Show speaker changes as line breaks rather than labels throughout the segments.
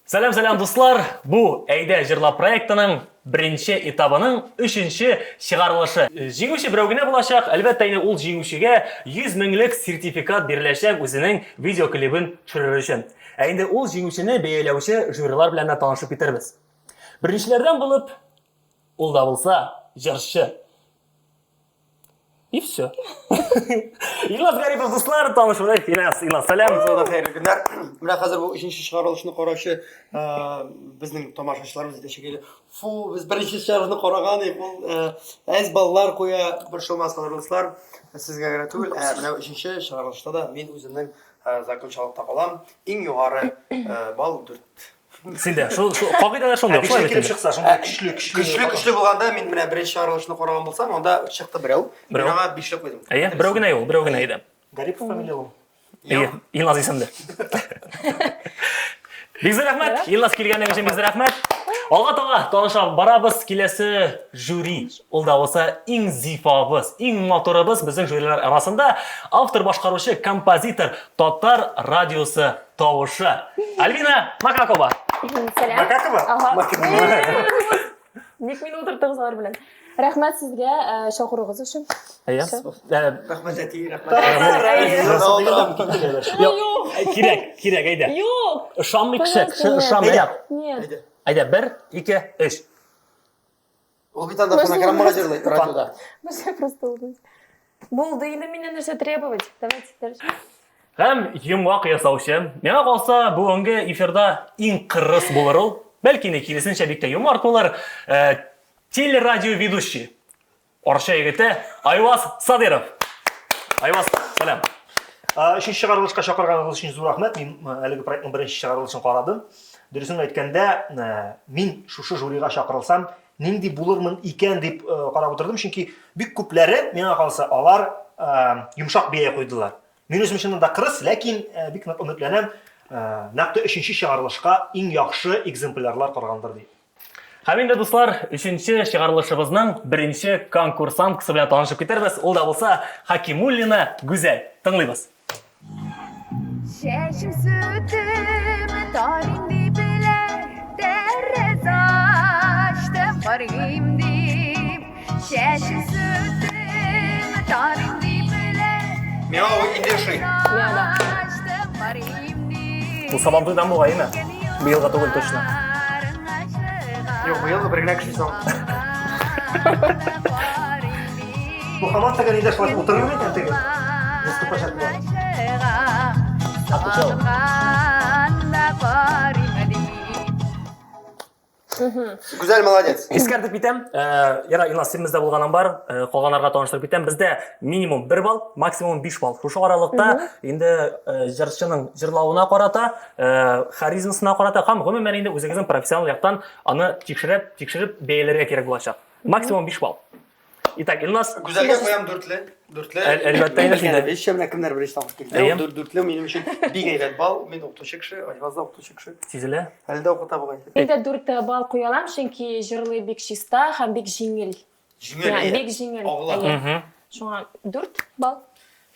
Сәлам, сәлам, дуслар! Бу Әйдә җырла проектының беренче этабының өченче чыгарылышы. Җиңүче берәү генә булачак. Әлбәттә, инде ул җиңүчегә 100 меңлек сертификат биреләчәк үзенең видеоклибын төшерер өчен. Ә инде ул җиңүчене бәяләүче жюрилар белән дә танышып китербез. Беренчеләрдән булып, ул да булса, җырчы. И все. Илназ Гарипов, дуслар, танышып Илназ, Илназ, сәлам.
Барыгызга да хәерле көннәр. Менә хәзер бу өченче чыгарылышны караучы безнең тамашачыларыбыз әйтәчәк иде. Фу, без беренче чыгарылышны караган идек, ул әз баллар куя, борчылмаслар, дуслар. Сезгә генә түгел, ә менә өченче чыгарылышта да мин үземнең закончалыкта калам. Иң югары балл 4.
Синдә шул шул кагыйдәләр шундый.
Шулай килеп чыкса, шундый көчле, көчле.
Көчле, көчле булганда мин менә беренче чыгарылышны караган булсам, анда чыкты берәү. Мин аңа бишле куйдым.
Әйе, берәү генә ул, берәү генә иде.
Гарипов фамилия ул.
Әйе, Илназ исемле. Бик зур рәхмәт, Илназ килгәнең өчен бик зур рәхмәт. Алга таба таныша барабыз. Киләсе жюри, ул да булса иң зифабыз, иң матурыбыз безнең жюрилар арасында автор башкаручы композитор Татар радиосы тавышы. Альбина Макакова.
Сәлам.
Макакова?
Ага. Ник мине утырттыгыз алар белән? Рәхмәт сезгә э, чакыруыгыз өчен.
Әйе.
Всё.
Рәхмәт әти, рәхмәт.
Юк.
Кирәк, кирәк, әйдә.
Юк.
Ышанмый кеше, кеше ышанмый.
Нет.
Әйдә, бер, ике, өч.
Ул бит анда фонограммага җырлый радиода.
Нәрсә просто улыбаюсь. Булды, инде миннән нәрсә требовать. Давайте дальше.
Һәм йомгак ясаучы. Миңа калса, бүгенге эфирда иң кырыс булыр ул. Бәлки инде киресенчә бик тә юмарт булыр. Э, телерадиоведущий. Арча егете Айваз Садыров. Айваз, сәлам.
Өченче чыгарылышка чакырганыгыз өчен зур рәхмәт. Мин әлеге проектның беренче чыгарылышын карадым. Дөресен әйткәндә, мин шушы жюрига чакырылсам, нинди булырмын икән дип карап утырдым, чөнки бик күпләре, миңа калса, алар йомшак бәя куйдылар. Мин үзем чыннан да кырыс, ләкин бик нык өметләнәм, нәкъ тә өченче чыгарылышка иң яхшы экземплярлар каргандыр дип.
Һәм инде, дуслар, өченче чыгарылышыбызның беренче конкурсанткасы белән танышып китербез. Ул да булса Хакимуллина Гүзәл. Тыңлыйбыз.
Чәчем сүтем, тарим дип тәрәзә ачтым, карыйм дип. Чәчем сүтем, тарим дип
Миңа ул инде ошый.
Ачтым, карыйм дип.
Бу Сабантуйдан бугай, әйме? Быелга түгел точно.
Юк, быел бер генә кеше соң.
Бу һаман теге нидә шулай утырыр микән теге? Выступать белән.
Отвечал.
Гүзәл молодец.
Искәртеп китәм, яра, Илназ, син бездә булганың бар, калганнарга таныштырып китәм. Бездә минимум 1 балл, максимум 5 балл. Шушы аралыкта инде җырчының җырлавына карата, харизмасына карата һәм гомумән инде үзегезнең профессионал яктан аны тикшереп, тикшереп бәяләргә кирәк булачак. Максимум 5 балл. Итак, Илназ.
Гүзәлгә куям дүртле. Дүртле.
Әлбәттә, инде синдә.
Бишчә менә кемнәр беренче тапкыр килде.
Әйе.
Дүртле минем өчен бик әйбәт балл. Мин укытучы кеше, Айваз да укытучы кеше.
Сизелә.
Әле дә укыта бугай.
Мин дә дүрт балл куя алам, чөнки җырлый бик чиста һәм бик җиңел.
Җиңел,
Менә,
әйе.
Бик җиңел.
Агыла.
Әйе. Шуңа дүрт балл.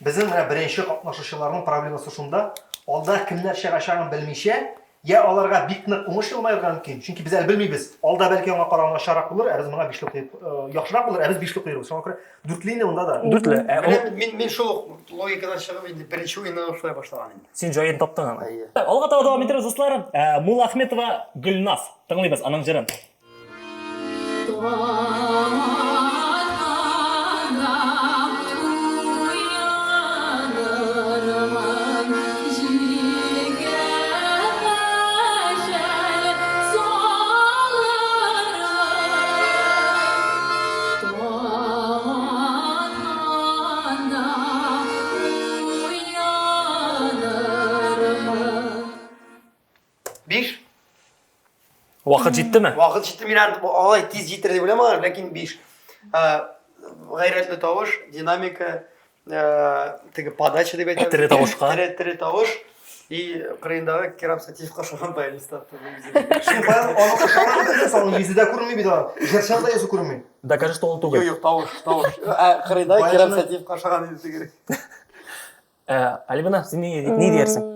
Безнең менә беренче катнашучыларның проблемасы шунда, алда кемнәр чыгачагын белмичә, я аларга бик нык уңыш елмаерга мөмкин, чөнки без әле белмибез, алда бәлки аңа караганда начаррак булыр, ә без моңа бишле куеп, яхшырак булыр, ә без бишле куербыз. Шуңа күрә дүртле инде монда да.
Дүртле. Ә ул
Менә мин мин шул ук логикадан чыгып инде беренче уеннан ук шулай башлаган инде.
Син җаен таптың аны.
Әйе.
Алга таба дәвам итәбез, дуслар. Муллахметова Гөлназ. Тыңлыйбыз аның җырын.
Биш.
Вакыт җиттеме?
Вакыт җитте, мин аны алай тиз җитер дип уйламаган, ләкин 5. Гайрәтле тавыш, динамика, теге подача дип әйтәбез.
Тере тавышка.
Тере, тере тавыш. И кырыендагы Кирам Сатиев кашыган баянист атты.
Шул баян аның ошаган бит, аның йөзе дә күренми бит аның. Җырчының да йөзе күренми.
Докажи, что ул түгел.
Юк, юк, тавыш, тавыш. Ә кырыендагы Кирам Сатиев кашыган иде теге.
Альбина, син ни, ни диярсең?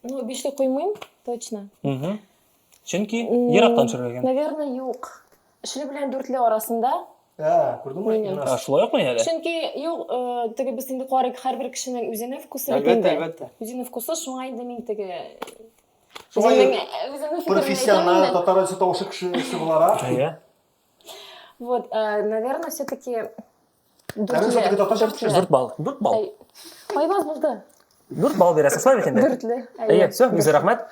Ну, бишле куймыйм, точно.
Угу. Чөнки ерактан төшерелгән.
Наверное, юк. Өчле белән дүртле арасында.
Ә, күрдеңме?
Минем.
Ә, шулай укмы әле?
Чөнки юк, э, теге без инде карыйк һәрбер кешенең үзенең вкусы бит
Әлбәттә,
инде.
әлбәттә.
Үзенең вкусы, шуңа инде мин теге
Шуңа
үземнең үземнең фикеремне әйтәм
профессионал
инде.
татар радиосы тавышы кешесе буларак.
Әйе.
Вот, э, наверное, все-таки
Наверное, все-таки татарча
дүртле.
Дүрт балл. Дүрт балл.
Әй, Айваз булды.
Дүрт балл бирәсең, шулай бит инде?
Дүртле.
Әйе, все, бик зур рәхмәт.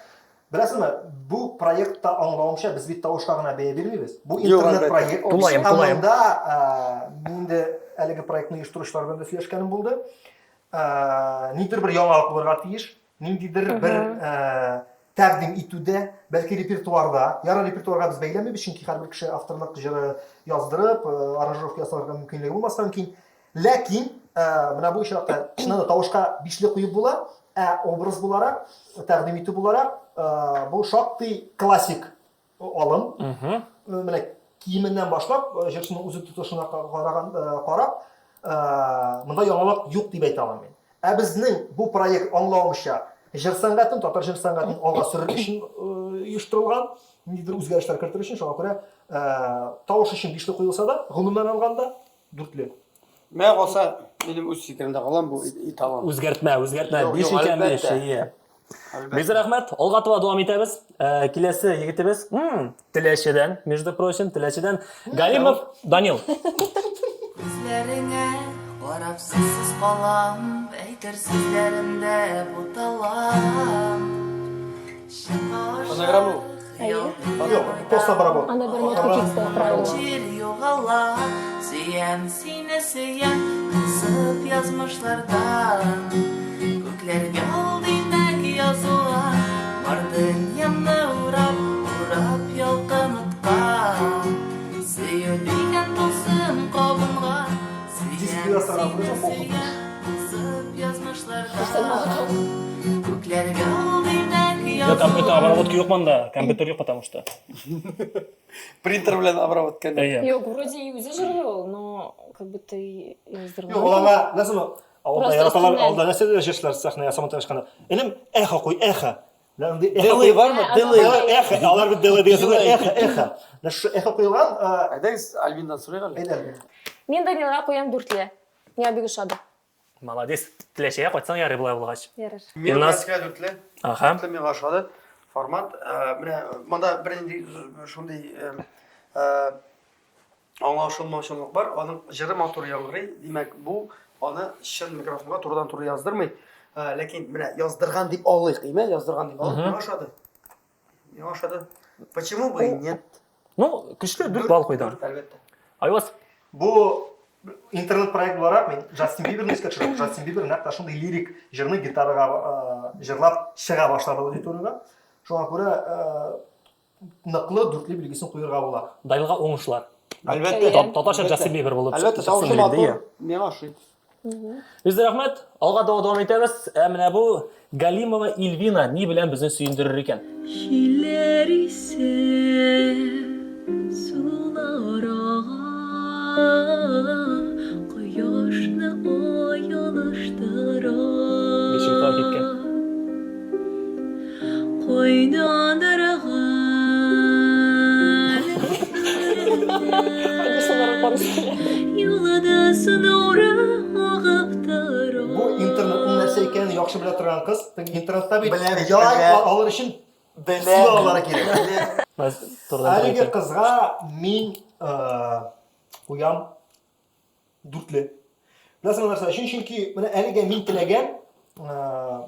Беләсеңме, бу проектта аңлавымча, без бит тавышка гына бәя бирмибез. Бу
Юк,
интернет
әлбәттә.
проект.
Тулаем,
Һәм
тулаем.
монда э, мин инде әлеге проектны оештыручылар белән дә сөйләшкәнем булды. Э, Ниндидер бер яңалык булырга тиеш, ниндидер бер э, тәкъдим итүдә, бәлки репертуарда. Ярар, репертуарга без бәйләмибез, чөнки һәрбер кеше авторлык җыры яздырып, э, аранжировка ясарга мөмкинлеге булмаска мөмкин. Ләкин э, менә бу очракта чыннан да тавышка бишле куеп була, ә образ буларак, тәкъдим итү буларак, э, бу шактый классик алым. Э, Менә киеменнән башлап, э, җырчының үзе тотышына караган, э, карап, э, монда яңалык юк дип әйтә алам мин. Ә безнең бу проект аңлавымча, җыр сәнгатен, татар җыр сәнгатен алга сөрер өчен оештырылган, ниндидер үзгәрешләр кертер өчен, шуңа күрә тавыш өчен бишле куелса да, гомумән алганда, дүртле.
Миңа калса, минем үз фикеремдә калам, бу эталон.
Үзгәртмә, үзгәртмә.
Юк,
Биш
юк,
икән биш,
әлбәттә.
әйе.
Әлбәттә.
Бик зур рәхмәт. Алга таба дәвам итәбез. Э, Киләсе егетебез, м, Теләчедән, между прочим, Теләчедән Галимов Данил.
Күзләреңә карап сүзсез калам, әйтер сүзләремдә буталам.
Фонограмма ул.
Юк, просто барабан.
Анда бер нотка китте, правильно.
Җир югала, сөям сине сөям, кысып язмышлардан. Күкләргә ул димәк языла, бар дөньямны урап, урап ялкын утка. Сөю дигән тылсым кабынга, сөям сине сөям, кысып язмышлардан. Күкләргә ул димәк
Юк, компьютер
языла.
обработка юк монда. Компьютер юк, потому что.
Принтер белән обработка.
Әйе.
Юк, вроде и үзе җырлый ул, но как будто и яздырган.
Юк, ул аңа, беләсеңме, авылда
Просто
яраталар,
өстеннән.
авылда нәрсә дә җырчылар сәхнәгә самолеттан чыкканда. Энем, эхо куй, эхо. Менә андый эхо
Делай
куй.
бармы?
Ә,
Делай.
Алар эхо, алар бит делай дигән сүз, эхо, эхо. Менә шушы эхо куелган, э,
Әйдәгез, Альбиннан сорыйк әле.
әйдә, Альбина.
Мин Данилга куям дүртле. Миңа бик ошады.
Молодец. Теләчегә кайтсаң ярый болай булгач.
Ярар.
Мин
Илназ.
Мәскәү дүртле.
Аха.
Дүртле миңа ошады. Формат, э, менә монда бернинди шундый э, э, аңлашылмаучанлык бар. Аның җыры матур яңгырый. Димәк, бу аны чын микрофонга турыдан-туры яздырмый. Э, Ләкин менә яздырган дип алыйк, име? Яздырган дип алыйк. Миңа ошады. Миңа ошады. Почему бы и нет?
Ну, көчле 4 балл куйдың.
Дүрт, әлбәттә.
Айваз,
Бу интернет проект буларак мин Джастин Биберны искә төшерәм. Джастин Бибер нәкъ тә шундый лирик җырны гитарага э, җырлап чыга башлады аудиториягә. Шуңа күрә э, ныклы дүртле билгесен куерга була.
Данилга уңышлар.
Әлбәттә.
Татарча Джастин Бибер булып
Әлбәттә,
чыксын
тавышы
инде,
матур.
иә.
Миңа ошый.
Без дә рәхмәт. Алга таба дәвам итәбез. Ә менә бу Галимова Ильвина ни белән безне сөендерер икән?
Җилләр исә, сулар ага, Кояшны ай алыштыра.
Ничек тагы киткән?
Кайдандыр Йолдыз нуры агып тора.
Бу интернетның нәрсә икәнен яхшы белә торган кыз. Интернетта бит
Белә бит,
яй
белә.
алыр өчен
Белә.
силалары кирәк.
Без турыдан
Әлеге кызга мин э, куям дүртле. Беләсеңме нәрсә өчен? Чөнки менә әлегә мин теләгән э,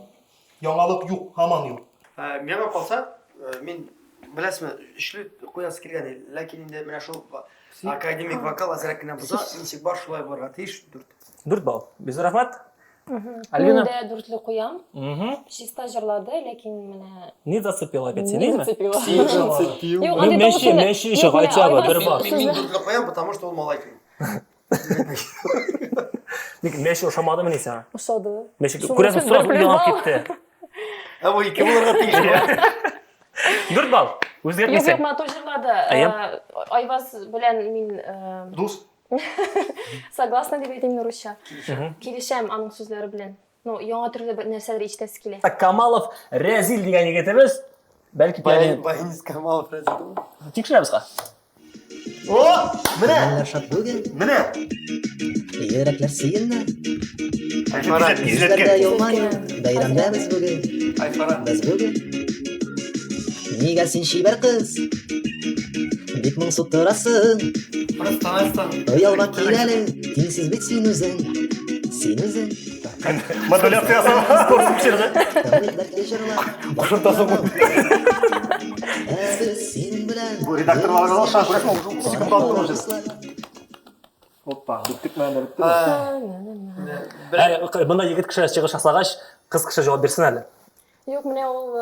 яңалык юк, һаман юк.
Э, Миңа калса, э, мин беләсезме, өчле куясы килгән иде. Ләкин инде менә шул академик вокал әзрәк кенә боза, ничек бар шулай булырга тиеш. Дүрт.
4 балл. Без рәхмәт.
Мин
Альбина.
дә дүртле куям.
Мгм.
Чиста җырлады, ләкин менә
Не зацепила опять сине,
не
әйме?
зацепила.
Зацепил.
Юк,
Ну,
андый
мәче,
тавышны-
мәче еще
Юк, менә
хотя бы
Айваз
бер бар.
Мин дүртле куям, потому что ул малай.
Ник мәче ошамадымыни сиңа?
Ошады.
Мәче
Шуның
күрәсең,
өчен
сразу
бер
уйланып
балл.
китте.
Ә бу ике булырга тиеш.
4 балл.
Юк,
Үзгәртмисең.
юк, матур җырлады.
Әйе.
Э, Айваз белән мин э,
Дус.
согласна дип әйтим русча. Килешәм аның сүзләре белән. Ну, яңа төрле бер нәрсәләр ишетәсе килә.
Камалов Рәзил дигән егетебез, бәлки пианино.
Баянист Камалов Рәзил.
Тикшерәбез ха.
О, менә.
Күңелләр шат бүген.
Менә.
Йөрәкләр сөенә.
Айфара.
Йөзләрдә елмаю. Бәйрәмдә без бүген.
Айфара.
Без бүген. Нигә син чибәр кыз? Бик моңсу торасың.
Просто таныстың.
Оялма кил әле, тиңсез бит син үзең. Син үзең.
Модуляция ясау.
Скорость күчерде.
Тәүлекләргә җырлар.
Кушымтасы бу.
Ә без синең белән.
Бу редакторларга да ошаган, күрәсеңме, уже секунд алып тора уже. Опа, беттек мәгән бетте.
Әле монда егет кеше чыгыш ясагач, кыз кеше җавап бирсен әле.
Юк, менә ул э,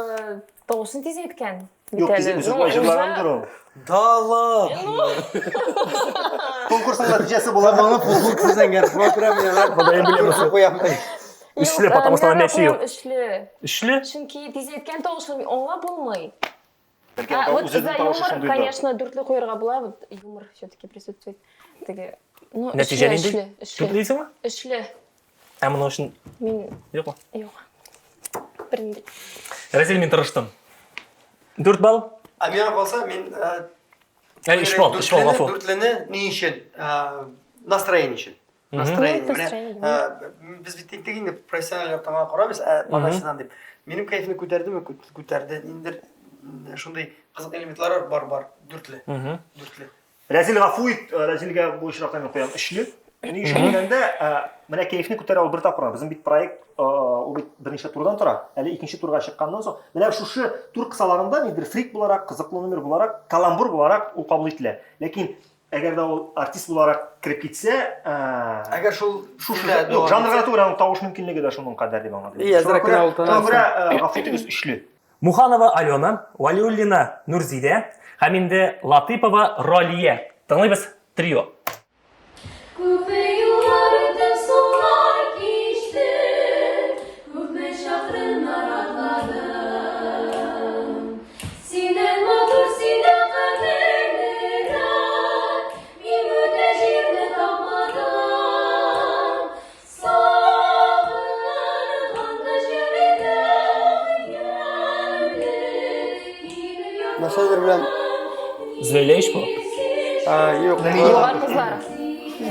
тавышын тиз әйткән.
Юк, тиз
Бит әле.
үзе
Ну,
болай
уже-
җырлагандыр ул.
Да ладно.
Конкурсның нәтиҗәсе була.
Моны футбол күзәнгән. Шуңа күрә мин аңа
Монда эмблемасы.
куям.
Юк,
Өчле,
э,
потому что
мин
ана мячи
куям
юк.
Өчле.
Өчле?
Чөнки тиз әйткән тавышын аңлап булмый.
Бәлки
А,
анда
вот
үзенең
за
тавышы
юмор,
шундыйдыр.
конечно, дүртле куярга була, вот юмор все-таки присутствует. Теге, ну,
Нәтиҗә
өчле,
нинди?
өчле,
Дүртле
өчле.
дисеңме?
Өчле.
Ә моның өчен
Мин
юкмы?
юк. Бернинди.
Рәзил, мин тырыштым. 4 балл.
Ә миңа калса, мин э,
Ә, 3 балл, 3 балл, гафу.
Дүртлене ни өчен? Э, Настроение өчен. Настроение.
Ну,
Менә,
настроение,
э, без бит әйттек инде профессиональ яктан гына карабыз, ә подачадан дип. Минем кәефне күтәрдеме? Күтәрде. Ниндидер шундый кызык элементлар бар, бар. Дүртле. Дүртле.
Рәзил гафу ит, э, Рәзилгә бу очракта мин куям өчле. Ни өчен дигәндә, э, менә кәефне күтәрә ул бер тапкыр. Безнең бит проект, э, ул бит берничә турдан тора. Әле икенче турга чыкканнан соң, менә шушы тур кысаларында ниндидер фрик буларак, кызыклы номер буларак, каламбур буларак ул кабул ителә. Ләкин әгәр дә ул артист буларак кереп китсә,
Әгәр шул
шушы юк, жанр гына түгел, аның тавыш мөмкинлеге дә шуның кадәр дип аңлатыйм.
И, әзрәк кенә ул
Шуңа күрә, гафу итегез, өчле.
Муханова Алена, Валиуллина Нурзидә һәм инде Латыпова Ралия. Тыңлыйбыз трио.
Күпме юллар үтеп сулар кичтем, Күпме чакрымнар атладым. Синнән матур, синнән кадерлерәк Мин бүтән җирне тапмадым.
Нәрсәдер белән
Зөләйлә ич бу.
Юк,
Болгар кызлары.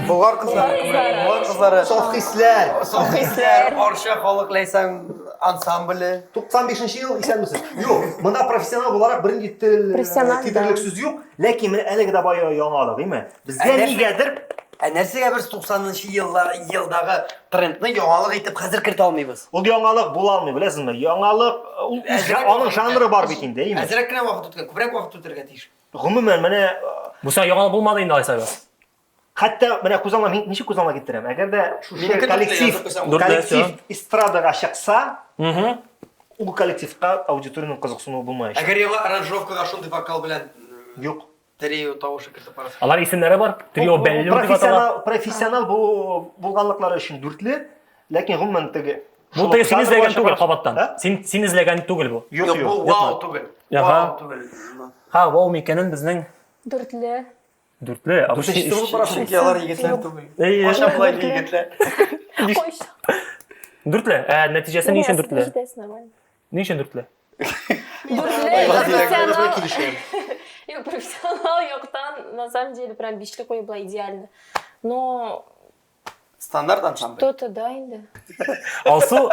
Болгар кызлары. Болгар кызлары.
Саф хисләр.
Саф хисләр, Арча халык ләйсән ансамбле.
95 ел исәнмесез. Юк, монда профессионал буларак бернинди тел тидерлек сүз юк, ләкин менә әлеге дә бая яңалык, әйме? Безгә нигәдер
Ә нәрсәгә без 90 нчы еллар елдагы трендны яңалык итеп хәзер кертә алмыйбыз?
Ул яңалык була алмый, беләсезме? Яңалык ул аның жанры бар бит инде, әйеме?
Әзрәк кенә вакыт үткән, күбрәк вакыт үтәргә тиеш.
Гомумән, менә
Бу сиңа яңалык булмады инде алайса бит.
Хәтта менә күз алдына мин ничек күз алдына китерәм? Әгәр дә шушы коллектив коллектив эстрадага чыкса, ул коллективка аудиториянең кызыксынуы булмаячак.
Әгәр яңа аранжировкага шундый вокал белән
Юк.
Трио тавышы кертеп карасаң.
Алар исемнәре бар. Трио Бәллүр дип атала.
Профессионал, профессионал бу булганлыклары өчен дүртле, ләкин гомумән теге
Бу теге син эзләгән түгел кабаттан. Син син эзләгән түгел бу.
Юк,
юк, бу вау түгел. Вау түгел.
Ха, вау микәнен безнең
Дүртле.
Дүртле. А бу
Чөнки алар егетләр түгел. Кайчан болай егетләр?
Кайчан?
Дүртле. Ә нәтиҗәсе ни өчен дүртле? Ни өчен дүртле?
Дүртле профессионал. Юк, профессионал яктан, на самом деле, прям бишле кую була идеально. Но
Стандарт ансамбль.
Что-то да инде.
Алсу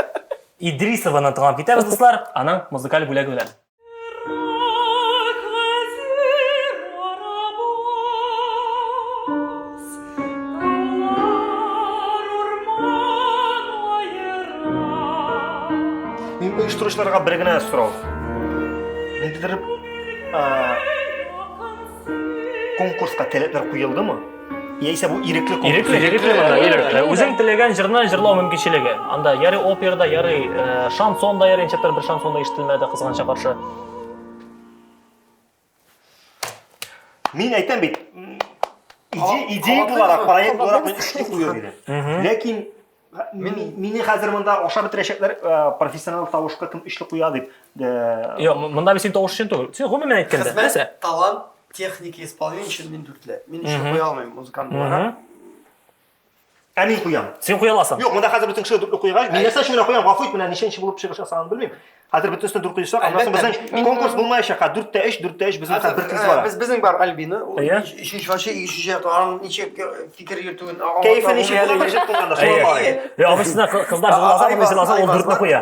Идрисованы тыңлап китәбез, дуслар, аның музыкаль бүләге белән.
Мин оештыручыларга бер генә сорау. Ниндидер конкурска таләпләр куелдымы? Яисә бу ирекле конкурс?
Ирекле, ирекле монда, ирекле. Үзең теләгән җырны җырлау мөмкинчелеге. Анда ярый опера да, ярый э, шансон да, ярый ничектер бер шансон да ишетелмәде, кызганычка каршы.
Мин әйтәм бит, идея, идея буларак, проект буларак мин өчне куер идем. Ләкин мине хәзер монда ашап бетерәчәкләр э, профессионал тавышка кем өчле куя дип. Э,
Юк, монда бит син тавыш өчен түгел. Син гомумән әйткәндә, нәрсә?
Ә мин куям.
Син куя аласың.
Юк, монда хәзер бөтен кеше дүртле куйгач, мин нәрсә өчен генә куям, гафу ит, менә ничәнче булып чыгыш ясаганын белмим. Хәзер бөтенесен дүрт куйсак, аннан соң безнең конкурс булмаячак. Дүрт тә өч, дүрт тә өч, безнең хәзер бер тиз бара.
Без безнең бар Альбина, ул өченче вообще өченче якта аның ничек фикер йөртүен
Кәефе ничек була беренче кылганда, шуңа карый.
Я, обычно кызлар җырласа, моны җырласа, ул дүртне куя.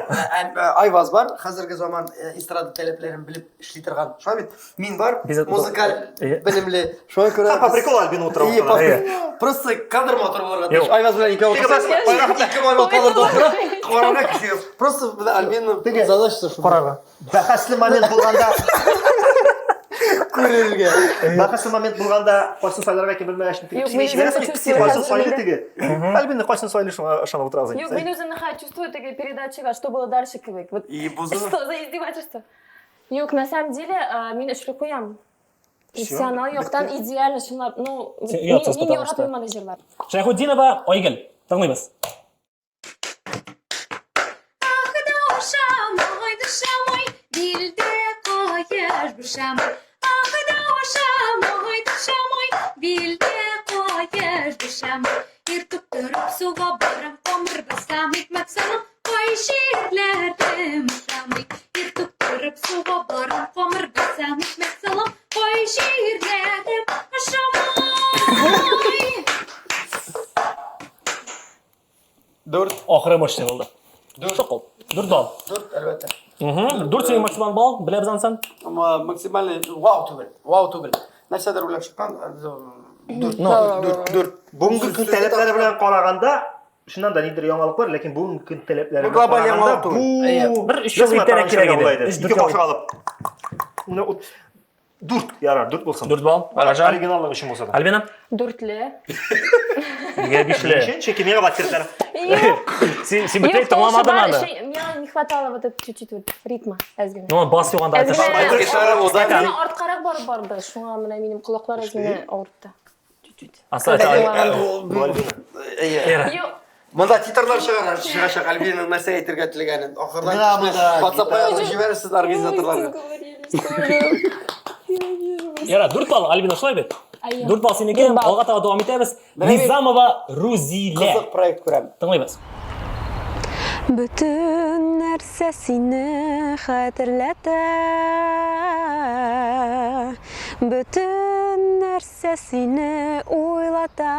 Айваз бар, хәзерге заман эстрада таләпләрен белеп эшли торган. Шулай бит? Мин бар, музыкаль белемле. Шуңа күрә
По приколу Альбина утыра утыра.
Просто кадр матур булырга тиеш. Айваз белән икәү утырса, ике маймыл кадрда утыра, карарга кеше юк. Просто менә Альбина задачасы шул.
Карарга. Бәхәсле момент булганда
күрергә.
Бәхәсле момент булганда кайсын сайларга икән белмәгәч, теге кайсын сайлый теге. Альбина кайсын сайлый шуңа ышанып утырасың.
Юк, мин үземне хәзер чувствую теге передачага, что было дальше кебек. Вот что за издевательство? Юк, на самом деле, мин өчле куям. Профессионал яктан идеально чынлап, ну,
Син оятсыз,
мин
потому что.
яратмыйм андый җырлар.
Шәйхетдинова Айгөл. Тыңлыйбыз.
Ах, душа мой, душа мой, билдә каеш душа мой. Ах, душа мой, душа мой, билдә каеш душа мой. Иртүк торып суга барам, камыр басам, икмәк салам, кай җирләрем ошамый. Иртүк торып суга барам, камыр басам, икмәк салам, кай җирләрем ошамый.
Дүрт.
Ахыры мощный булды. Дүрт. Шокол. Дүрт балл.
Дүрт, әлбәттә.
Дүрт синең максималь балл, беләбез анысын.
Максимальный вау түгел. Вау түгел. Нәрсәдер уйлап чыккан. Дүрт. Дүрт, дүрт.
Бүгенге көн таләпләре белән караганда, чыннан да ниндидер яңалык бар, ләкин бүгенге көн таләпләре
белән глобаль яңалык түгел.
Бу
бер өч ел иртәрәк кирәк иде.
Ике кашык алып. Менә Дүрт, ярар, дүрт булсын.
Дүрт балл. Раҗа.
Оригиналлык өчен булса да.
Альбина?
Дүртле.
Нигә бишле?
Ничә? Чөнки миңа батырдар.
Юк.
Син син бөтенләй тыңламадың аны.
Миңа не хватало вот это чуть-чуть вот ритма әз генә.
Ну, бас юк анда.
Әз генә арткарак барып барды. Шуңа менә минем колаклар әз генә авыртты. Чуть-чуть.
Аса
Юк.
Монда титрлар чыгара, чыгачак Альбинаның нәрсә әйтергә теләгәнен. Ахырдан WhatsApp-ка язып җибәрерсез организаторларга.
Яра, дүрт балл, Альбина, шулай бит? Дүрт балл синеке. Алга таба дәвам итәбез. Низамова Рузилә.
Кызык проект күрәм.
Тыңлыйбыз.
Бөтен нәрсә сине хәтерләтә. Бөтен нәрсә сине уйлата.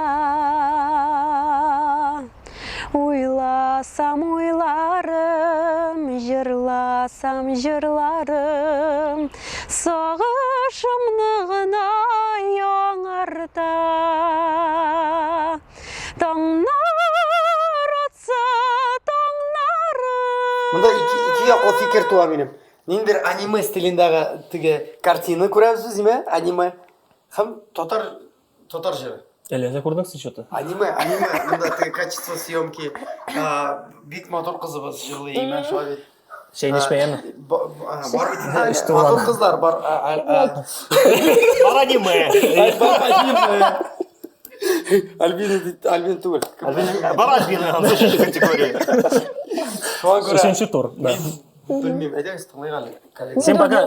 Уйласам уйларым, җырласам җырларым, сагышымны гына яңарта. Таңнар атса, таңнарым.
Монда ике, ике яклы фикер туа минем. Ниндидер аниме стилендәге теге картина күрәбез без, димә, аниме. Һәм татар татар җыры.
Әллә дә күрдең син что-то?
Аниме, аниме, монда теге качество съемки, бик матур кызыбыз җырлый, имә, шулай бит.
Чәйне эчмәгәнме?
Бар бит инде. Матур кызлар бар.
Бар аниме.
Бар аниме. Альбина дип, Альбина түгел.
Альбина, бар Альбина, анда өченче категория.
Шуңа күрә.
Өченче тур, да.
Белмим, әйдәгез тыңлыйк әле, коллега.
Син пока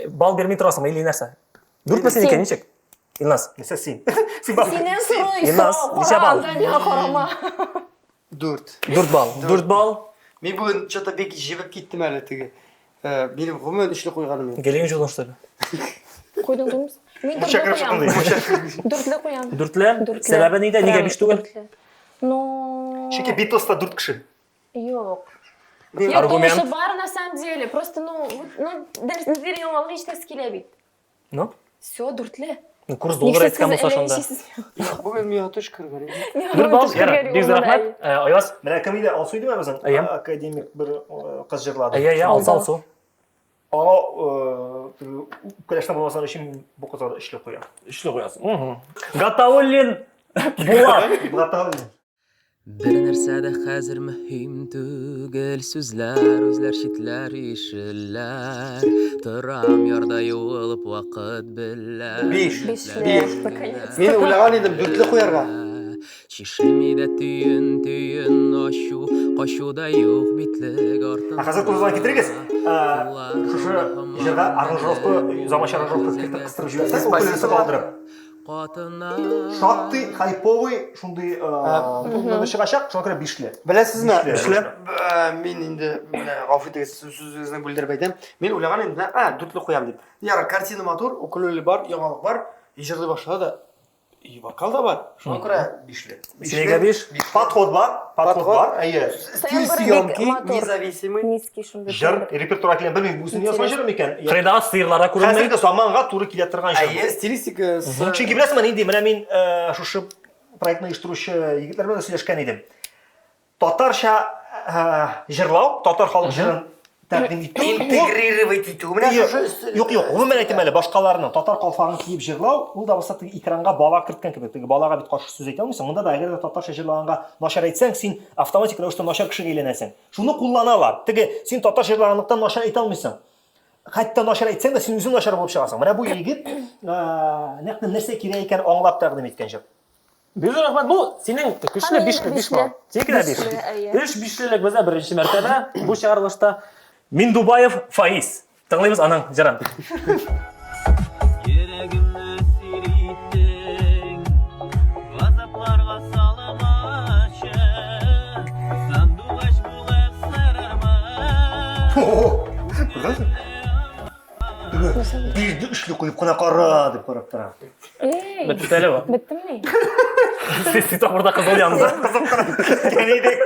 балл бирми торасың, или нәрсә? Дүртме синеке, ничек? Илназ.
Нәрсә син? Син бар.
Синнән сорый,
Илназ, ничә балл?
Миңа карама.
Дүрт.
Дүрт балл. Дүрт балл.
Мин бүген что-то бик җебеп киттем әле теге. Минем гомумән өчле куйганым юк.
Гелең җудың, что ли?
Куйдың түгелме? Мин дүртле куям. Дүртле куям.
Дүртле? Сәбәбе нидә? Нигә биш түгел?
Ну...
Чөнки Битлста дүрт кеше.
Юк.
Аргумент.
Юк, бар на самом деле. Просто, ну, ну, дәрес яңалык ишетәсе килә бит.
Ну?
Все, дүртле.
Ну, курс доллар әйткән булса шунда.
Бүген миңа төш кергән.
Дүрт балл, ярар, бик зур рәхмәт. Аяз.
Менә кем иде? Алсу идеме безнең? Академик бер кыз җырлады.
Әйе, әйе, Алсу, Алсу.
Аңа үпкәләшкән булмасын өчен бу кызга да өчле куям.
Өчле куясың. Гатауллин Булат.
Гатауллин.
Бер нәрсә дә хәзер мөһим түгел, сүзләр, үзләр, читләр ишеләр. Торам ярда юылып вакыт белән.
Биш. Биш. Мин уйлаган идем дүртле куярга.
Чишелми дә төен, төен ачу, качу да юк битлек артында.
Ә хәзер күз китерегез. Шушы җырга аранжировка, заманча аранжировка кертеп кыстырып җибәрсәк, укулелесе калдырып.
Катына.
Шактый хайповый шундый номер чыгачак, шуңа күрә бишле.
Беләсезме? Бишле. Мин инде менә гафу итегез, сүзегезне бүлдереп әйтәм. Мин уйлаган идем, менә, а, дүртле куям дип. Ярар, картина матур, укулеле бар, яңалык бар. И җырлый башлады да. И вокал да бар. Шуңа күрә бишле.
Синегә биш.
Подход бар, подход бар, әйе.
Стиль съемки независимый.
Низкий шундый.
Җыр репертуар килгән, белмим, үзенең язган җыры микән?
Кырыйдагы сыерлар да күренми.
Хәзерге заманга туры килә торган җыр.
Әйе, стилистика.
Чөнки беләсеңме нинди, менә мин шушы проектны оештыручы егетләр белән сөйләшкән идем. Татарча җырлау, татар халык җырын тәкъдим итү.
Интегрировать итү. Менә шушы
Юк, юк, гомумән әйтәм әле, башкаларның татар калфагын киеп җырлау, ул да булса теге экранга бала керткән кебек. Теге балага бит каршы сүз әйтә алмыйсың. Монда да әгәр дә татарча җырлаганга начар әйтсәң, син автоматик рәвештә начар кешегә әйләнәсең. Шуны кулланалар. Теге син татарча җырлаганлыктан начар әйтә алмыйсың. Хәтта начар әйтсәң дә, син үзең начар булып чыгасың. Менә бу егет нәкъ нәрсә кирәк икәнен аңлап тәкъдим иткән җыр.
Бик зур рәхмәт. Бу синең көчле 5 5 балл. Синеке дә 5. Өч бишлелек бездә беренче мәртәбә бу чыгарылышта. Миндубаев Фаиз. Тыңлыйбыз аның җырын.
Йөрәгемне әсир иттең, газапларга салмачы, сандугач булып сайрармын.
Бирде өчле куеп кына кара дип карап тора.
Эй,
Бетте әле бу.
беттемени?
Светофорда кызыл янды.
Кызып кына кәнейде.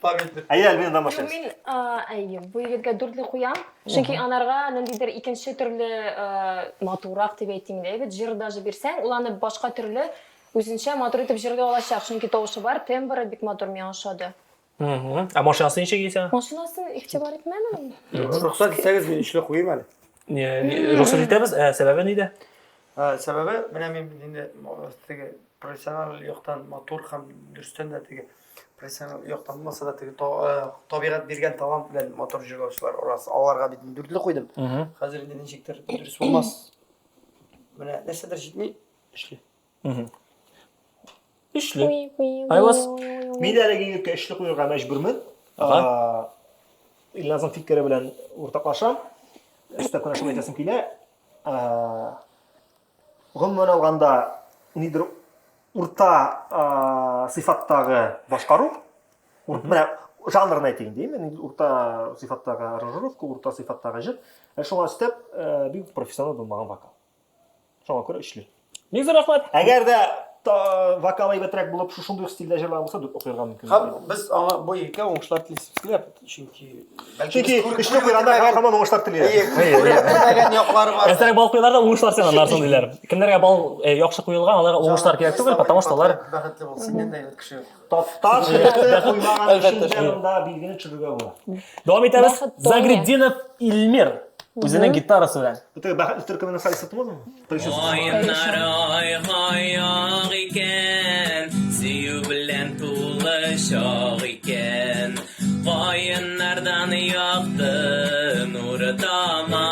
Память бетте.
Әйе, Альбина
Юк,
тамашачы.
мин, әйе, бу егеткә дүртле куям. Чөнки анарга ниндидер икенче төрле матуррак дип әйтим инде. Әйбәт җыр даже бирсәң, ул аны башка төрле үзенчә матур итеп җырлый алачак. Чөнки тавышы бар, тембры бик матур, миңа ошады.
Ә машинасы ничек исә?
Машинасын игътибар итмәдем.
Рөхсәт итсәгез, мин өчле куйыйм әле.
Не, рөхсәт итәбез, ә сәбәбе нидә?
Сәбәбе, менә мин инде теге профессиональ яктан матур һәм дөрестән дә теге профессиональ яктан булмаса да теге табигать биргән талант белән матур җырлаучылар арасы. Аларга бит мин дүртле куйдым. Хәзер инде ничектер дөрес булмас. Менә нәрсәдер җитми, өчле.
Өчле. Айваз.
Мин әлеге егеткә өчле куярга мәҗбүрмен. Илназның фикере белән уртаклашам. Өстәп кенә шуны әйтәсем килә. Гомумән алганда, нидер урта сыйфаттагы башкару, менә жанрын әйтик инде, мин урта сыйфаттагы аранжировка, урта сыйфаттагы җыр, ә шуңа өстәп, бик профессионал булмаган вокал. Шуңа күрә өчле.
Бик зур рәхмәт.
Әгәр дә вокал әйбәтрәк булып, шушындый ук стильдә җырлаган булса, дүрт укырга мөмкин.
Һәм без аңа бу егеткә уңышлар телисебез килә, чөнки
Чөнки өчле куйганда һаман уңышлар тели.
Күрмәгән яклары бар.
Әзрәк бал куялар да уңышлар сиңа аннан соң диләр. Кемнәргә бал яхшы куелган, аларга уңышлар кирәк түгел, потому что алар
бәхетле бул. Синнән дә әйбәт кеше юк.
Татар шрифты куймаган өчен дә монда билгене төшерергә була.
Дәвам итәбез. Загретдинов Илмир үзенең гитарасы белән.
Бу теге бәхетле төркеменең солисты тумадымы?
Каеннар ай-һай ак икән, сөю белән тулы чак икән. Каеннардан якты нур тама.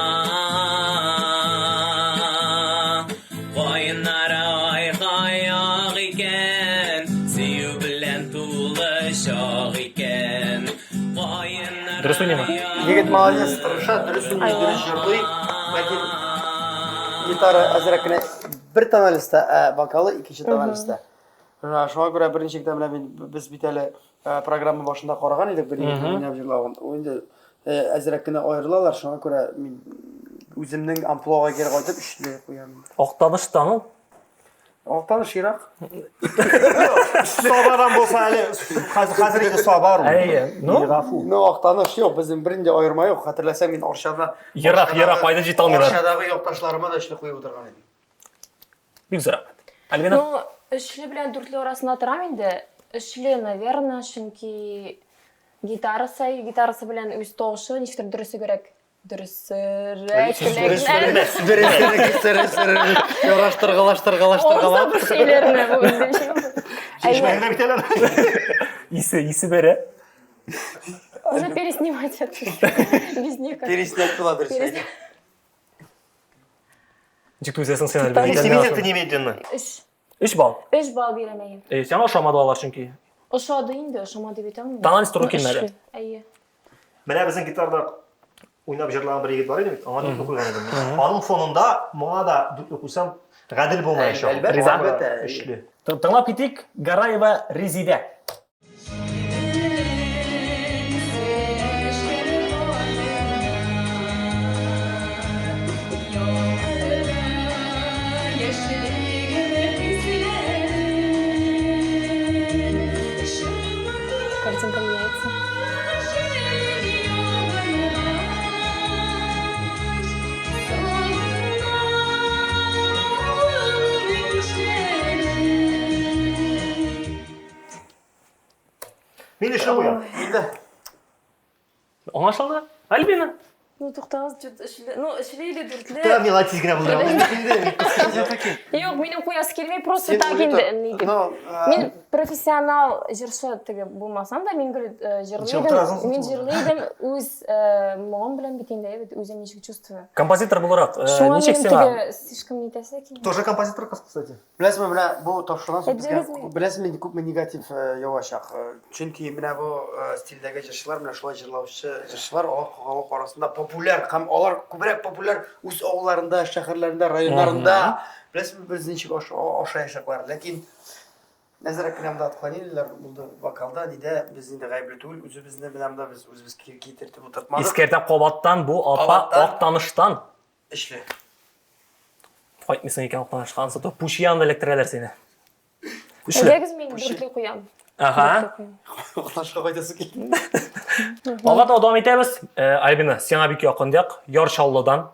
Каеннар ай-һай ак икән, сөю белән тулы чак икән. Каеннар
Дөрес уйныймы?
Егет молодец, тырыша, дөрес уйный, дөрес җырлый. Ләкин гитара әзрәк кенә бер тональностьта, ә вокалы икенче тональностьта. Шуңа күрә берничек тә менә мин без бит әле программа башында караган идек бер егетнең уйнап җырлавын. Ул инде әзрәк кенә аерылалар, шуңа күрә мин үземнең амплуага кире кайтып өчле куям.
Актаныштан ул.
Актаныш ерак.
Сабадан булса әле хәзер инде Саба ул.
Әйе, ну.
Гафу.
Ну, Актаныш юк, безнең бернинди аерма юк. Хәтерләсәң, мин Арчада
Ерак, ерак, кайда җитә алмыйлар.
Арчадагы якташларыма да өчле куеп утырган идем.
Бик зур рәхмәт. Альбина?
Ну, өчле белән дүртле арасында торам инде. Өчле, наверное, чөнки гитарасы, гитарасы белән үз тавышы ничектер дөресегрәк. Дөресерәк теләкләр.
Яраштыргалаштыргалаштыргалап.
Ул сөйләрне бу инде.
Чишмәгә бит әле.
Исе, исе бәрә.
Уже переснимать это. Без них.
Переснять була дөрес.
Ничек түзәсең син, Альбина?
Переснимите это немедленно.
Өч.
Өч балл.
Өч балл бирәм, әйе.
Э, сиңа ошамады алар чөнки.
Ошады инде, ошамады дип әйтә алмыйм.
Тональность туры килмәде.
Әйе.
Менә безнең гитарда уйнап җырлаган бер егет бар иде бит, аңа дүртле куйган идем. Аның фонында моңа да дүртле куйсам, гадел булмаячак.
Әлбәттә, әлбәттә.
Өчле.
Тыңлап китик, Гараева Резидә.
Картинка меняется.
Мин өчле куям.
Инде.
Аңлашылды? Альбина.
Ну, туктагыз, чуть өчле, ну, өчле или дүртле.
Тә, миңа тиз генә булдыра.
Юк, минем куясы килми, просто
Син
так
уйлый
инде,
тор.
ни дип.
Ну,
Мин профессионал җырчы теге булмасам да, мин гел җырлый
Ничек
идем.
утырасың
Мин
син?
җырлый идем үз моңым белән бит инде, әйбәт, үзем ничек чувствую.
Композитор буларак,
Шуңа
ничек
минем
сиңа?
теге слишком нитәсе килми.
Тоже композитор кыз, кстати.
Беләсеңме, менә бу тапшырудан соң безгә
Әйтегезме?
беләсеңме инде күпме негатив явачак. Чөнки менә бу стильдәге җырчылар, менә шулай җырлаучы җырчылар алар халык арасында популяр һәм алар күбрәк популяр үз авылларында, шәһәрләрендә, районнарында. Беләсеңме, без ничек ашаячаклар. Ләкин әзрәк кенә монда отклонениеләр булды вокалда, нидә без инде гаепле түгел, үзебезне менә монда без үзебез китертеп утыртмадык.
Искәртәм кабаттан бу апа
Кабаттан.
Актаныштан.
Эшле.
Кайтмыйсың икән Актанышка, ансы то пучиян эләктерәләр сине. Өчле.
Әйдәгез, мин дүртле куям.
Ага.
Дүртле куям.
Актанышка кайтасы килде.
Алга таба дәвам итәбез. Альбина, сиңа бик якын як, Яр Чаллыдан.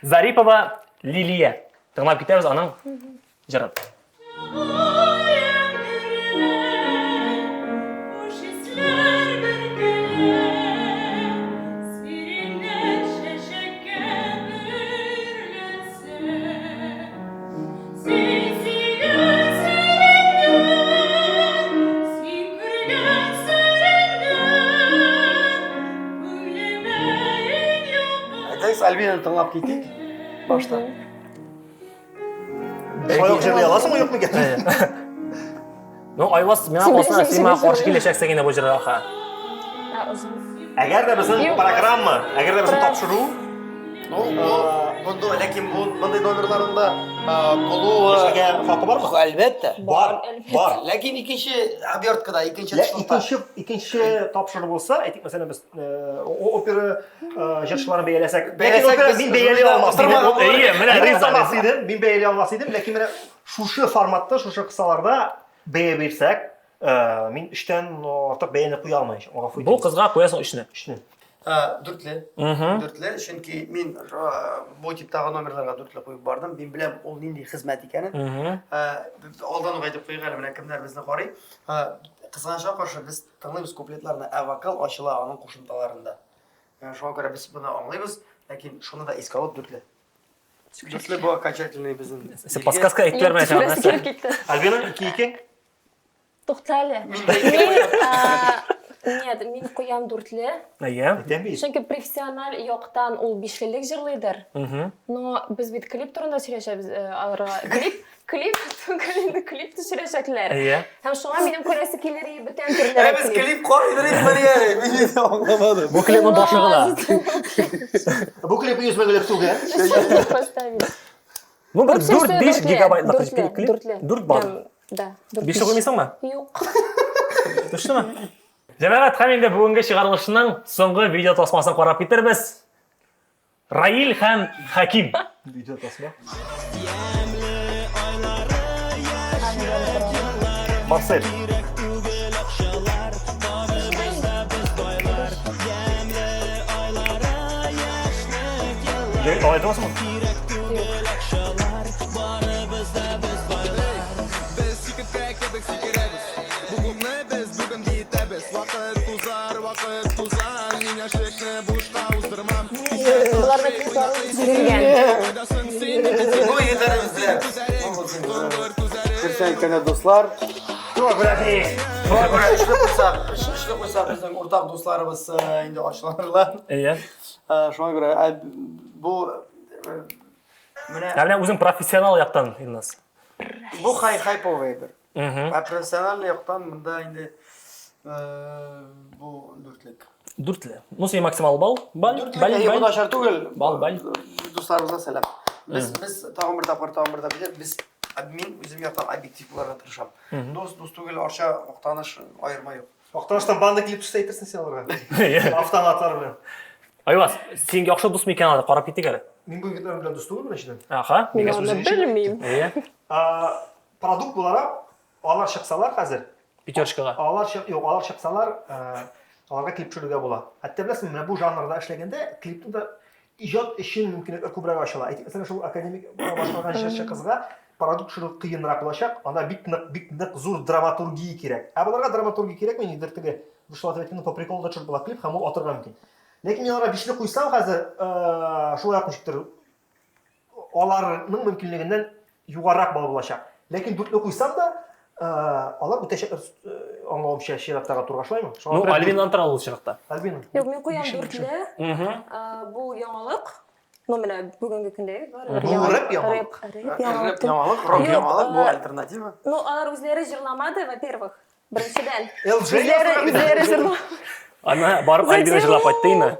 Зарипова Лилия. Тыңлап китәбез аның җырын.
Әйдәгез, Альбинаны тыңлап китик. Башта.
Шулай ук җырлый аласыңмы, юкмы икән?
Ну, Айваз, миңа
Син
калса,
беләсең,
син
син
миңа
беләсең.
каршы киләчәксең инде бу җырга. ха.
Ә, озын.
Әгәр дә безнең
Юк.
программа, әгәр дә безнең тапшыру
Ну, бу, монда, ләкин бу мондый номерларның да булуы
яшәргә хакы бармы?
Әлбәттә.
Бар, бар.
Ләкин икенче оберткада, икенче
Лә,
тышлыкта.
икенче икенче тапшыру булса, әйтик, мәсәлән, без опера җырчыларын бәяләсәк, ләкин
Бәяләсәк,
опера
без
мин бәяли
жюрида
алмас идем.
утырмаган булыр.
Әйе, менә
Мин
Риза.
утырмас идем, мин бәяли алмас идем, ләкин менә шушы форматта, шушы кысаларда бәя бирсәк, мин өчтән артык бәяне куя алмаячак. Гафу
Бу
итегез.
кызга куясың өчне.
Өчне.
Дүртле. Дүртле, чөнки мин бу типтагы номерларга дүртле куеп бардым. Мин беләм ул нинди хезмәт икәнен. Алдан ук әйтеп куйыйк әле, менә кемнәр безне карый. Кызганычка каршы, без тыңлыйбыз куплетларны, ә вокал ачыла аның кушымталарында. Шуңа күрә без моны аңлыйбыз, ләкин шуны да искә алып дүртле. Дүртле бу окончательный безнең.
Син подсказка әйттеләр менә сиңа.
Юк, килеп китте.
Альбина, 2-2.
Тукта әле. Мин, нет, мин куям дүртле.
Әйе.
Әйтәм бит.
Чөнки профессиональ яктан ул бишлелек җырлыйдыр. Но без бит клип турында сөйләшәбез, аларга. Клип, клип түгел инде, клип төшерәчәкләр.
Әйе.
Һәм шуңа минем күрәсе килер иде бүтән төрлерәк
Ә без клип карыйдыр идек менә әле. Мин инде аңламадым.
Бу клипның башы гына.
Бу клип 100 меңлек түгел.
Поставить.
Ну, бер
В общем,
4-5
дүртле,
гигабайтлык
дүртле,
клип.
дүртле.
4 бар.
Прям, Да, дүрт
Бишле
биш.
куймыйсыңмы?
Юк.
Төштеме? Җәмәгать, һәм инде бүгенге чыгарылышның соңгы видео тасмасын карап китербез. Раил һәм Хәким.
Видео тасма. Марсель. Алай торасыңмы?
Боларны клиплары төзелгән.
Бу егетләребез белән. Дөресен әйткәндә, дуслар. Шуңа күрә шуңа күрә өчле куйсак, өчле куйсак безнең уртак дусларыбыз инде ачуланырлар.
Әйе.
Шуңа күрә бу менә
Ә менә үзең профессионал яктан, Илназ.
Бу хай хайповый бер. Ә профессиональ яктан монда инде бу дүртлек.
Дүртле. Ну, син максимал балл. Балл,
Дүртле,
балл,
әйе, бу
балл.
начар түгел.
Балл, балл.
Дусларыбызга сәлам. Без без тагын бер тапкыр, тагын бер тапкыр без мин үзем яктан объектив буларга тырышам. Дус, дус түгел, Арча, Актаныш аерма юк.
Актаныштан банда килеп төшсә әйтерсең син аларга. Автоматлар белән.
Айваз, син яхшы дус микән алар? Карап китик әле.
Мин бу егетләр белән дус түгел беренчедән.
Аха,
Мин
нигә
аны
сүз?
белмим.
Әйе.
Продукт буларак алар чыксалар хәзер,
Пятерочкага.
Алар чык, юк, алар чыксалар, э, аларга клип төшерергә була. Хәтта беләсеңме, менә бу жанрда эшләгәндә клипны да иҗат өчен мөмкинлекләр күбрәк ачыла. Әйтик, мәсәлән, шул академик башкарган җырчы кызга продукт төшерү кыенрак булачак. Анда бик нык, бик нык зур драматургия кирәк. Ә боларга драматургия кирәкми, нидер теге душлатып әйткәндә, по приколу да төшереп була клип һәм ул атырга мөмкин. Ләкин мин аларга бишле куйсам хәзер, э, шулай ук ничектер аларның мөмкинлегеннән югарырак балл булачак. Ләкин дүртле куйсам да, э, алар үтәчәкләр, э, аңлавымча, чираттагы турга шулаймы? Шуңа
Ну,
күрә
Альбина тора ул чиратта.
Альбина.
Юк, мин куям дүртле.
Мгм.
Бу яңалык. Ну, менә бүгенге көндә барыбер
Бу рэп яңалык.
Рэп, рэп яңалык.
Рэп яңалык, рок
Юк,
яңалык, бу
э,
альтернатива.
Ну, алар үзләре җырламады, во-первых. Беренчедән.
LJ
Үзләре, үзләре җырламады.
Ана барып Альбина җырлап кайтты инде.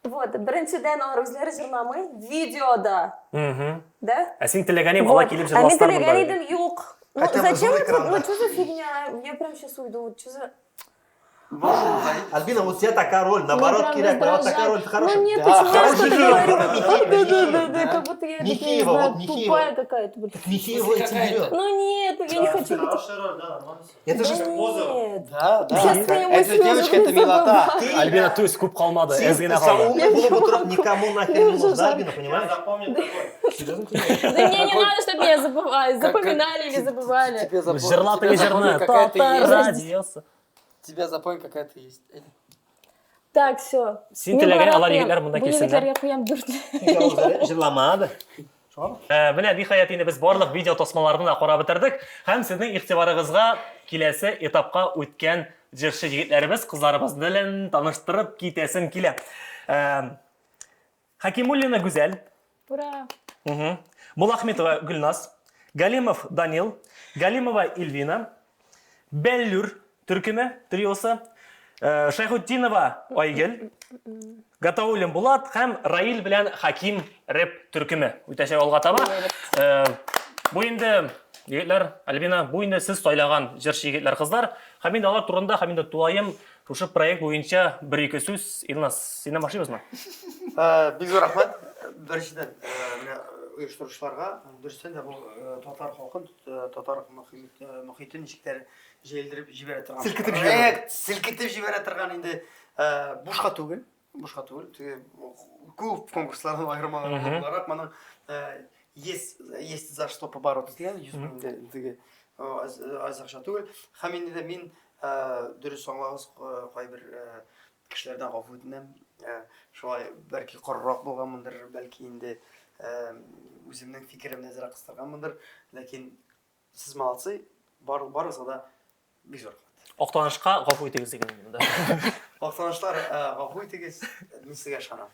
Вот, беренчедән алар үзләре җырламый, видеода.
Мгм.
Да?
Ә син теләгән идең, алар
Вот.
килеп
Ә мин
җырласлар
теләгән
монда.
идем, юк. Ну,
Хотя бы
зачем
зур
это?
экранда.
Ну, что за фигня? Я прям сейчас уйду. Вот Что за...
Альбина, вот у тебя такая роль, наоборот,
Меня прям
кирәк, вот такая
раздражает.
роль, ты хорошая.
Ну нет,
Да,
почему я
хороший
что-то
фильм.
говорю?
Михеева,
Да, да, да, да, как будто я, не
Михеева,
знаю,
вот Михеева.
тупая какая-то, блин.
Так Михеева этим берет.
Ну нет, ну я не хочу быть.
Хорошая роль, да, нормально.
Это же
Да нет.
Да, да.
Сейчас я
Эта
мысли
девочка,
уже
это милота.
ты,
Альбина, то есть күп калмады,
син
әз генә калды.
умный булып утырып никому нахер не
Я
нужна,
уже
Альбина,
Я
понимаешь?
запомнил такой.
Серьезно тебе?
Да мне не надо, чтобы меня забывали, запоминали или
Тебе-
забывали.
тебе запом-
Җырла
тебя
теге
запомни,
җырны.
какая ты
Татар
есть.
радиосы.
Тебя запомни, какая ты есть.
Так, все.
Син теләгән алар егетләр монда
Бу
килсеннәр.
егетләргә куям дүртле.
Җырламады.
Э, Менә ниһаять инде без барлык видео тасмаларны да карап бетердек һәм сезнең игътибарыгызга киләсе этапка үткән җырчы егетләребез, кызларыбыз белән таныштырып китәсем килә. Э, Хакимуллина Гүзәл,
Ура!
Мгм. Мулахметова Гөлназ, Галимов Данил, Галимова Ильвина, Бәллүр төркеме, триосы, э, Шайхутдинова Айгөл, Гатауллин Булат һәм Раил белән Хаким рэп төркеме үтәчәк алга таба. Э, Бу инде егетләр, Альбина, бу инде сез сайлаган җырчы егетләр, кызлар. Һәм инде алар турында һәм инде тулаем шушы проект буенча бер-ике сүз. Илназ, синнән башлыйбызмы?
Э, Бик зур рәхмәт. Беренчедән, э, менә оештыручыларга, дөрестән дә бу э, татар халкын, э, татар мохит- э, мохитен ничектер җәелдереп җибәрә торган.
Селкетеп җибәрә.
Проект, селкетеп җибәрә торган инде э, бушка түгел, бушка түгел. Теге күп конкурслардан аермалы буларак моның э, есть есть за что побороться дигән 100 мең инде теге э, аз аз акча түгел. Һәм инде дә мин э, дөрес аңлагыз, э, кайбер э, кешеләрдән гафу үтенәм. Э, Шулай бәлки корырак булганмындыр, бәлки инде э, үземнең фикеремне әзрәк кыстырганмындыр. Ләкин сез молодцы, бар барыгызга да бик зур рәхмәт.
Актанышка гафу итегез дигән инде.
Актанышлар, э, гафу итегез, мин сезгә ышанам.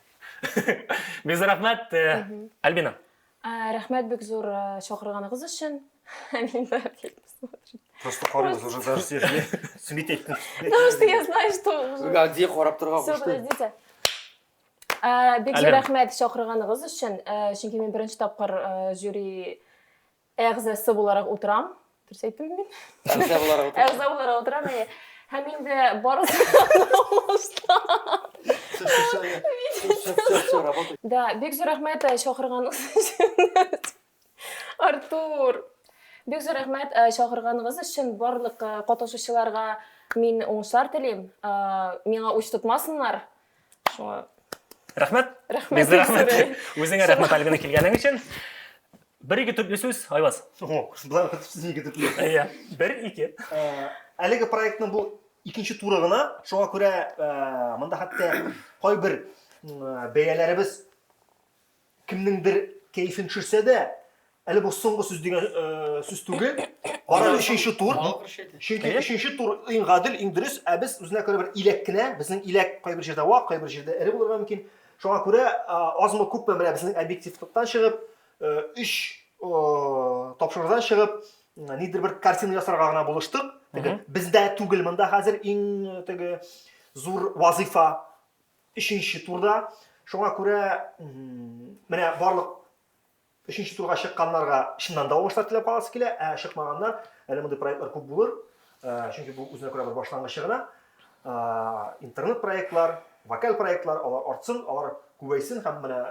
Бик зур рәхмәт, э, Альбина.
Ә, Рәхмәт бик зур э, чакырганыгыз өчен. Мин опять посмотрю.
Просто карыйбыз уже даже сер. Смететь.
Потому что я знаю, что уже.
Гади карап торырга
Все,
кушты.
подождите. Ә, Бик зур
Альбина.
рәхмәт чакырганыгыз өчен. Ә, Чөнки мин беренче тапкыр э, жюри әгъзасы буларак утырам. Дөрес әйттемме мин?
Әгъза буларак утырам.
Әгъза буларак утырам, әйе. Һәм инде барысы
Все, все, все, все, все, работай.
Да, бик зур рәхмәт э, чакырганыгыз өчен. Артур, бик зур рәхмәт э, чакырганыгыз өчен. Барлык э, катнашучыларга мин уңышлар телим. Э, Миңа үч тотмасыннар. Шуңа
Рәхмәт.
Рәхмәт,
Бик зур рәхмәт.
Сөрәй.
Үзеңә рәхмәт, Альбина, килгәнең өчен. Бер-ике төпле сүз, Айваз.
О, болай сүз ике төпле.
Әйе. Бер-ике.
Э, Әлеге проектның бу икенче туры гына, шуңа күрә э, монда хәтта кайбер э, бәяләребез кемнеңдер кәефен төшерсә дә, әле бу соңгы сүз дигән э, сүз түгел. Бара өченче тур. Чөнки өченче тур иң гадел, иң дөрес, ә без үзенә күрә бер иләк кенә, безнең иләк кайбер җирдә вак, кайбер җирдә эре булырга мөмкин. Шуңа күрә азмы күпме менә безнең объективлыктан чыгып, өч тапшырудан чыгып, нидер бер картина ясарга гына булыштык. Теге бездә түгел монда хәзер иң теге зур вазыйфа өченче турда. Шуңа күрә менә барлык өченче турга чыкканнарга чыннан да уңышлар теләп каласы килә, ә чыкмаганнар, әле мондый проектлар күп булыр, чөнки бу үзенә күрә бер башлангычы гына. Интернет проектлар, вокаль проектлар, алар артсын, алар күбәйсен һәм менә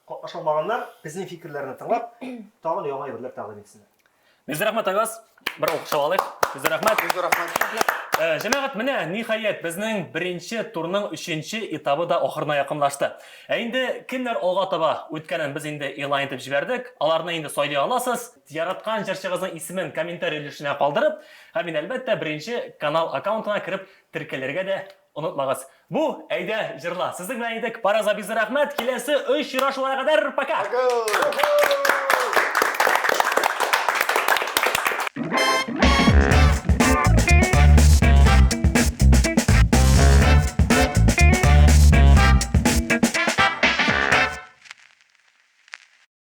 катнаша алмаганнар безнең фикерләрне тыңлап, тагын яңа әйберләр тәкъдим итсеннәр.
Бик зур рәхмәт, Айваз. Бер алкышлап алыйк. Бик зур рәхмәт.
Бик зур рәхмәт.
Э, җәмәгать, менә ниһаять безнең беренче турның өченче этабы да ахырына якынлашты. Ә инде кемнәр алга таба үткәнен без инде игълан итеп җибәрдек. Аларны инде сайлый аласыз. Яраткан җырчыгызның исемен комментарий өлешенә калдырып, һәм инде әлбәттә беренче канал аккаунтына кереп теркәлергә дә онытмагыз. Бу Әйдә җырла. Сезнең белән идек. Барыгызга бик зур рәхмәт. Киләсе очрашуларга кадәр пока.
Пока.